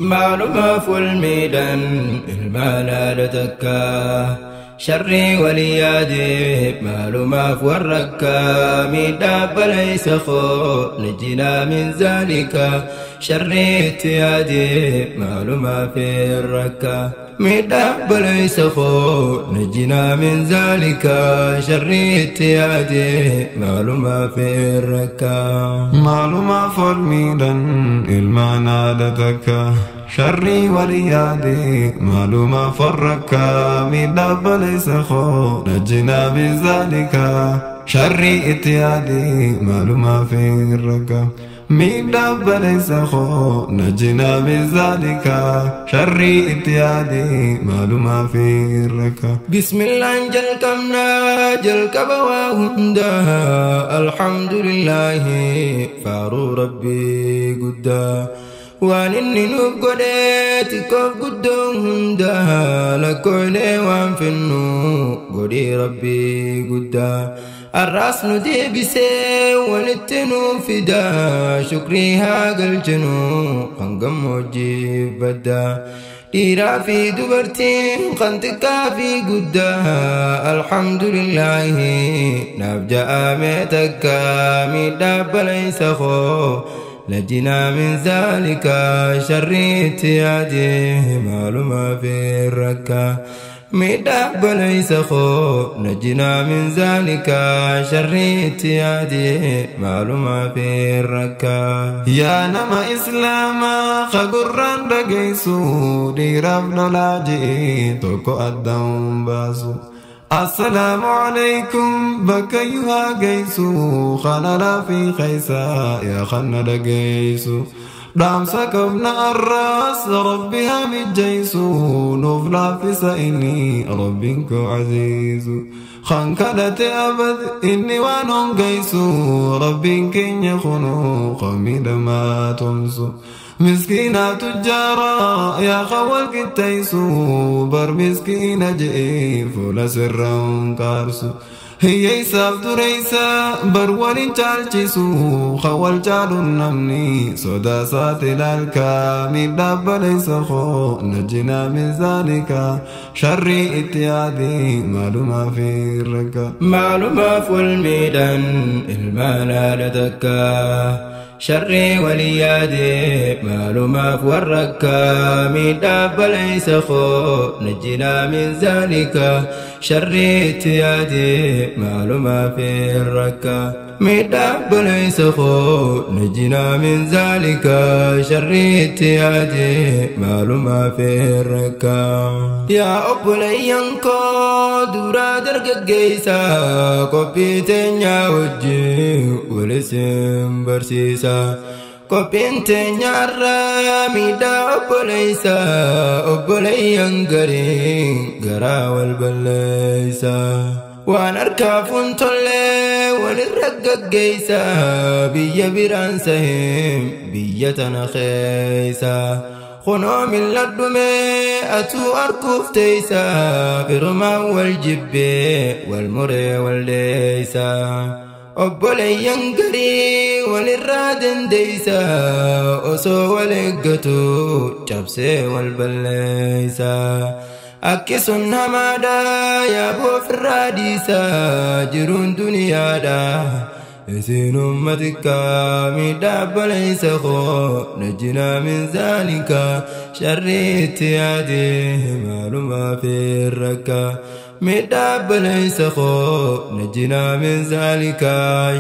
معلومة في الميدان المال لتكا شري وليادي معلومة في الركا ميدا ليس خو نجينا من ذلك شري اتيادي معلومة في الركا ميدا ليس خو نجينا من ذلك شري اتيادي معلومة في الركا معلومة في الميدان المعنى لتكا شري وليادي معلومة فركا ميدا ليس خو نجينا من ذلك شري اتيادي معلومة في الركا ميدا ليس خو نجينا من ذلك شري اتيادي معلومة في الركا بسم الله جلكمنا جلك بواهندا الحمد لله فارو ربي قدا وانني نوب قديت كوف قدوم دا لكوني وان في النو قدي ربي قدا الراس ندي بسي ونتنو فدا شكري هاقل جنو خنقم وجيب بدا ديرا في دبرتين خنتكا في قدا الحمد لله نبجأ ميتكا ميدا بليس خو نجينا من ذلك شر اتيادي معلومة في الركا ميدا ليس خو نجينا من ذلك شر اتيادي معلومة في الركا يا نما إسلاما خقران رقيسو ديراب نلاجي توكو أدام باسو السلام عليكم بكيها قيسو خنا في خيسا يا خنا دقيسو دام سكبنا الراس ربها مجيسو نفلا في سئني ربك عزيز خنكلت أبد إني وانهم قيسو ربك يخنو قمي ما تمسو مسكينة تجارة يا خوال كتيسو بر مسكينة جئي فولا سرهم كارسو هي يساف دريسا بر ولين چالچيسو خوال چالو نمني سودا ساتل الكامي داب ليس خو نجنا من ذلك شر اتيادي معلومة في الركا معلومة في الميدان المال لتكا شري وليادي معلومة في الركا ميدا ليس خو نجينا من ذلك شر اتيادي معلومة في الركا ميدا ليس خو نجينا من ذلك شر اتيادي معلومة في الركا يا أبو لينكو دورا درجة جيسا كوبيتين يا وجي ولسم برسيسا كوبيتين يا رامي دا أبو ليسا أبو لينكرين قرا والبليسا وانا اركافون تولي ونرقق جيسا بيا برانسهم بيا تنخيسا خنو من لدمي أتو أركوف تيسا برما والجبي والمري والليسا أبولي ينقري وللرادن ديسا أسو ولقتو جبسي والبليسا أكسن همادا يا بو فراديسا جرون دنيا دا إسين أمتك ميدا ليس خو نجنا من ذلك شر اتيادي معلومة في الركا ميدا ليس خو نجنا من ذلك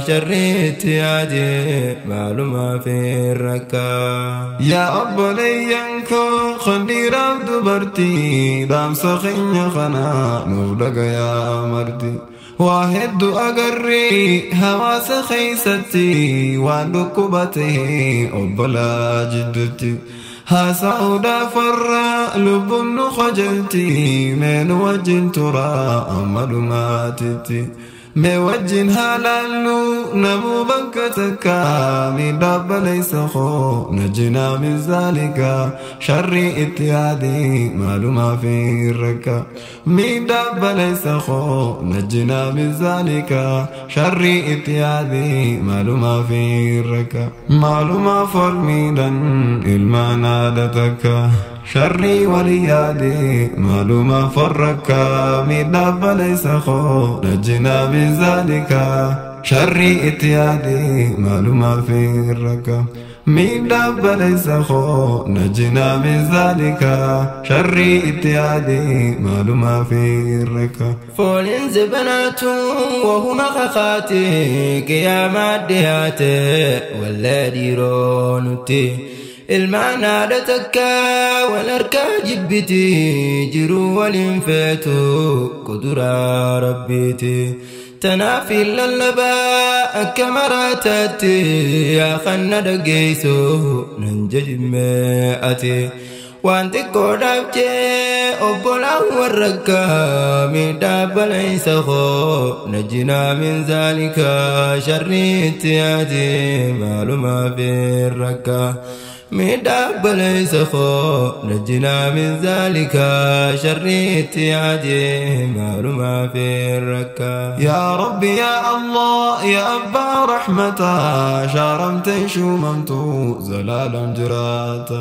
شر اتيادي معلومة في الركا يا أبو لينكو خلي رب دبرتي دام سخين خنا نولك يا مرتي واحد أقري هواس خيستي ونكبته أبلا جدتي هاسعودا فرا لبن خجلتي من وجه ترى أمل ماتتي Mee wajjin haalaallu namuu bakka takka miidhaa obboleessa koo najjinaa min zaalika sharrii itti yaadi maalumaaf hin rakka miidhaa obboleessa koo najjinaa min zaalika sharrii itti yaadi maalumaaf hin rakka maalumaaf wal miidhan ilmaan haadha takka sharrii walii yaadi maalumaaf wal rakka miidhaa obboleessa koo najjinaa min zaalika sharrii itti yaadi maalumaaf hin rakka miidhaa obboleessa koo najjinaa min zaalika sharrii itti yaadi maalumaaf hin rakka. Fooliin zibanaatu wahuma kakaate qiyaamaa dhiyaate wallee dhiiroo nutti. Ilmaan haadha takka wal harkaa jibbiti jiruu waliin feetu kuduraa rabbiiti. Tanaaf hin lallabaa akka maraataatti yaa kanna dhageessu nan jajimee ati. Waan xiqqoodhaaf jee obbolaan warra akka miidhaa obboleessa koo najjinaa min zaalika sharrii itti yaadi maalumaaf hin rakka. Miidhaa obboleessa koo najjinaa min zaalika sharrii itti yaadi maalumaaf hin rakka. Yaa Rabbi yaa Allah yaa Abbaa Rahmataa shaaramtee shuumamtu zalaalam jiraata.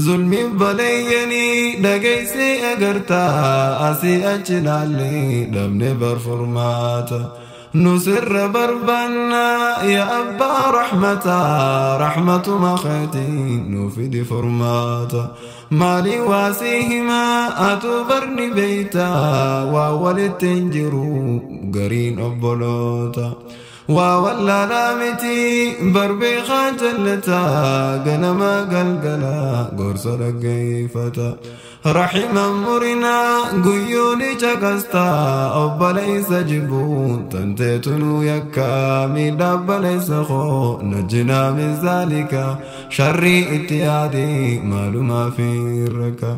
Zulmi baleeyyanii dhageessee agartaa asii achi laallee dhabne barfurmaata. Nusirra barbaanna yaa Abbaa Rahmataa rahmatuma keetiin nu fidi furmaata. Maali waasii himaa atu barni beeytaa waa walitti hin jiru gariin obboloota. Waa wallaalaa miti barbeekaa jallataa ganama galgala gorsa dhaggeeffata. Rahima murinaa guyyooni caqastaa obboleessa jibbuun tanteetu nu yakka miidhaa obboleessa koo najjinaa min zaalika sharrii itti yaadi maalumaaf hin rakka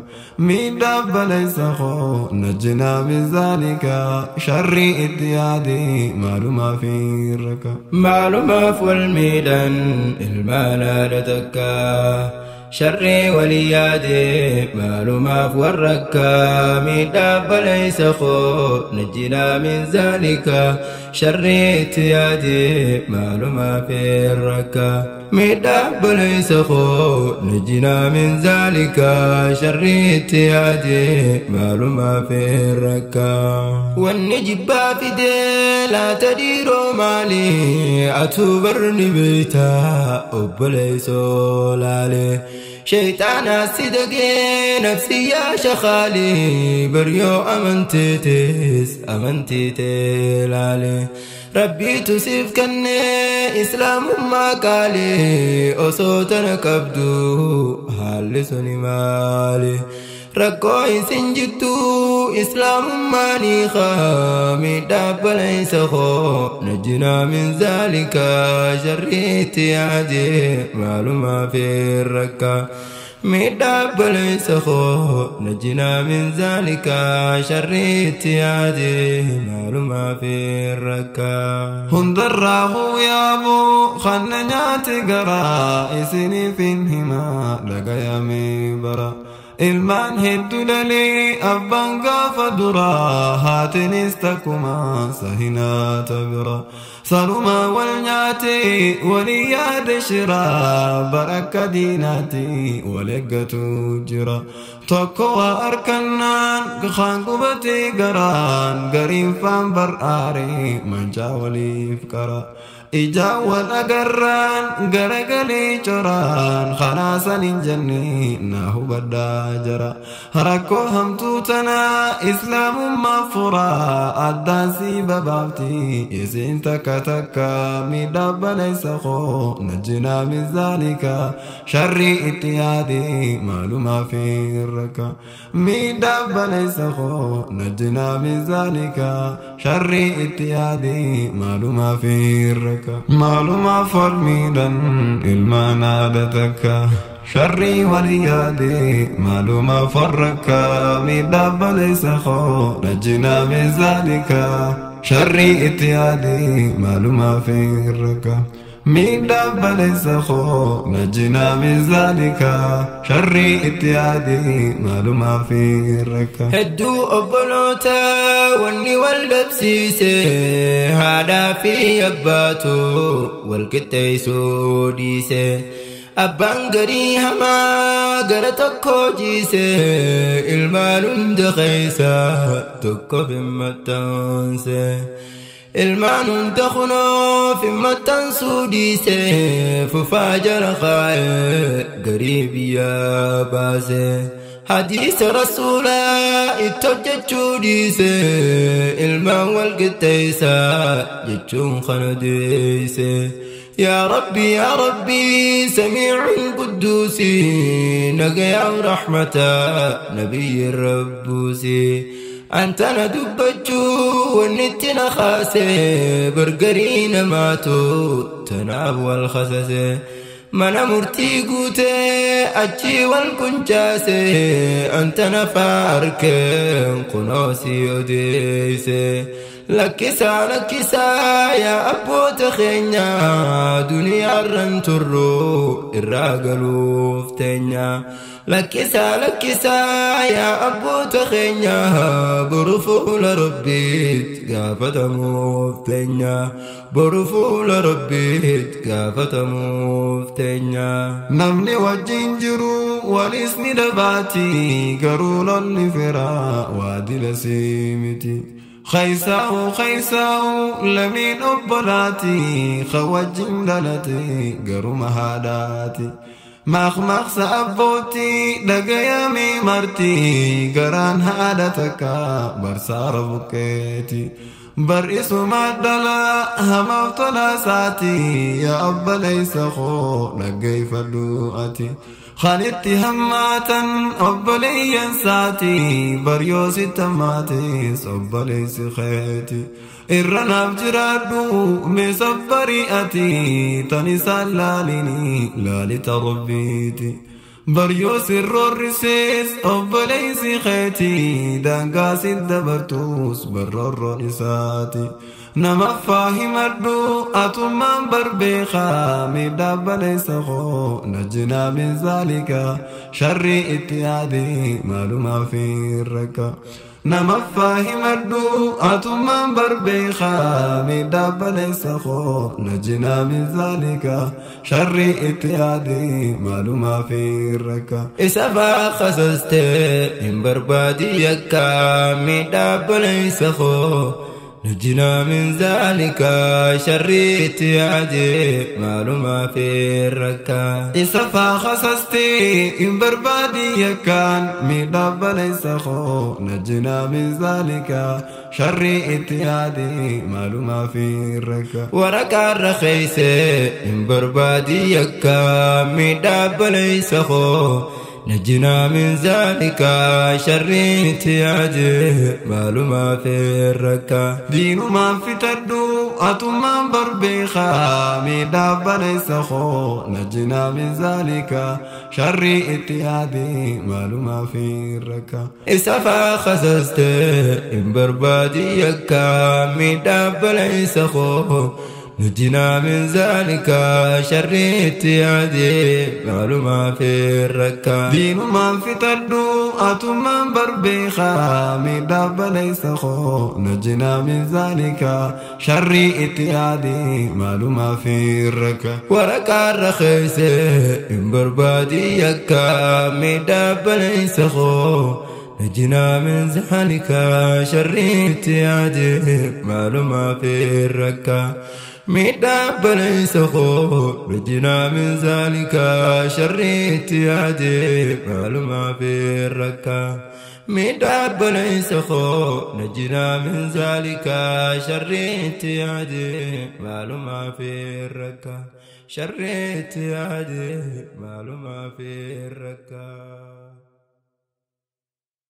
miidhaa obboleessa koo najjinaa min zaalika sharrii itti yaadi maalumaaf hin rakka. Maalumaaf wal miidhan ilmaan haadha takka. Sharrii walii yaade maalumaaf warra akka miidhaa obboleessa koo najjinaa min zaalika sharrii itti yaade maalumaaf hin rakka. Miidhaa obboleessa koo najjinaa min zaalika sharrii itti yaade maalumaaf hin rakka. Wanni jibbaa fidee laata dhiiroo maali atuu barni beektaa obboleessoo laale. Shayxaana si dagee nafsiyyaa shaqaalee baryoo amanteetis amanteetee laale. Rabbiitu siif kennee islaamummaa qaalee osoo tana qabdu haalli suni maali? Rakkoo isin jittu islaamummaa ni haa miidhaa obboleessa koo najjinaa min zaalika sharrii itti yaadi maalumaaf hin rakka. Miidhaa obboleessa koo najjinaa min zaalika sharrii itti yaadi maalumaaf hin rakka. Hundarraa yaabuu kanna nyaate garaa isiniif hin himaa dhagayamee bara. Ilmaan hedduu lalee abbaan gaafa duraa haatinis takkuma sahinaata bira. Sanumaa wal nyaatee walii yaada shiraa barakka diinaatti wal eeggatu jira. Tokko waa harkannaan kaan gubatee garaan gariin faan bar'aaree mancaa waliif qara. Ijaan wal agarraan garagalee coraan kanaasan hin jenne na hubadhaa jara. Rakkoo hamtuu tanaa islaamummaa furaa addaan si babaafti isin takka takka miidhaa obboleessa koo najjinaa min zaalika sharrii itti yaadi maalumaaf hin rakka. Miidhaa obboleessa koo najjinaa min zaalika sharrii itti yaadi maalumaaf hin rakka. Maalumaaf wal miidhan ilmaan haadha takka sharrii walii yaade maalumaaf wal rakka miidhaa obboleessa koo najjinaa min zaalika. Sharri itti yaadi maalumaaf irra miidhaa baleessa koo najjinaa min zaalika sharri itti yaadi maalumaaf irra. Hedduu obboloota wanni wal dhabsiise haadhaa fi abbaatu wal qixxeessuu dhiise. Abbaan garii hamaa gara tokko jiise ilmaan hunda keessa tokko hin maxxanse. Ilmaan hunda kunoof hin maxxansuu dhiise fufaa jala kaa'ee garii biyyaa baase. Hadiisa rasuulaa itti hojjechuu dhiise ilmaan wal qixxeessaa jechuun kana deeyse. يا ربي يا ربي سميع قدوسي نقيا رحمة نبي الربوسي أنت ندبجو ونتنا خاسي برقرين ماتو تناب والخسسي من مرتي قوتي أجي والكنجاسي أنت نفارك قنوسي أديسي لكسا لكسا يا أبو تخينا دنيا الرنترو الراقلو فتنيا لكسا لكسا يا أبو تخينا برفو لربيت قافة مفتنيا برفو لربيت قافة مفتنيا. Namni wajjin jiru walis ni dabaati garuu lolli firaa waadila simiti. خيساو خيساو لمن أبلاتي خوجن دلتي قرو مهاداتي مخ مخ سأبوتي دقيامي مرتي قران هادتك برسار بكيتي برئس ما دلا هم ساتي يا أبا ليس خو لقي فلواتي خالدتي هماتا أبلي ساتي بريوسي تماتي صبلي سخيتي إرنا بجرادو مسبريئتي تنسى لاليني لالي تربيتي بريوسي الرسيس أبلي سخيتي دانقاسي الدبرتوس برر نساتي نما فاهم الدو أتمان بربيخا ميدا ليس خو نجنا من ذلك شر اتيادي مالو في الركا نما فاهم الدو أتمان بربيخا ميدا ليس خو نجنا من ذلك شر اتيادي مالو في الركا. إسافا خسست إن بربادي يكا ميدا ليس خو نجنا من ذلك شر اتيادي معلومة في الركا. إسفا خصصتي إن بربادي كان ميدا ليس خو نجنا من ذلك شر اتيادي معلومة في الركا. ورقا الرخيص إن بربادي كان ميدا ليس خو نجنا من ذلك شر اتيادي معلومة في الركا. دين ما في تدو أتمان بربيخا ميدا ليس خو نجنا من ذلك شر اتيادي معلومة في الركا. إسافا خسست إن بربادي يكا ميدا ليس خو نجنا من ذلك شر اتيادي معلومة في الركا. دين ما في تدو أتمان بربيخا ميدا ليس خو نجنا من ذلك شر اتيادي معلومة في الركا. ورقا الرخيص إن بربادي يكا ميدا ليس خو نجنا من ذلك شر اتيادي معلومة في الركا. ميدا ليس خو نجنا من ذلك شر اتيادي معلومة في الركا. ميدا ليس خو نجنا من ذلك شر اتيادي معلومة في الركا. شر اتيادي معلومة في الركا.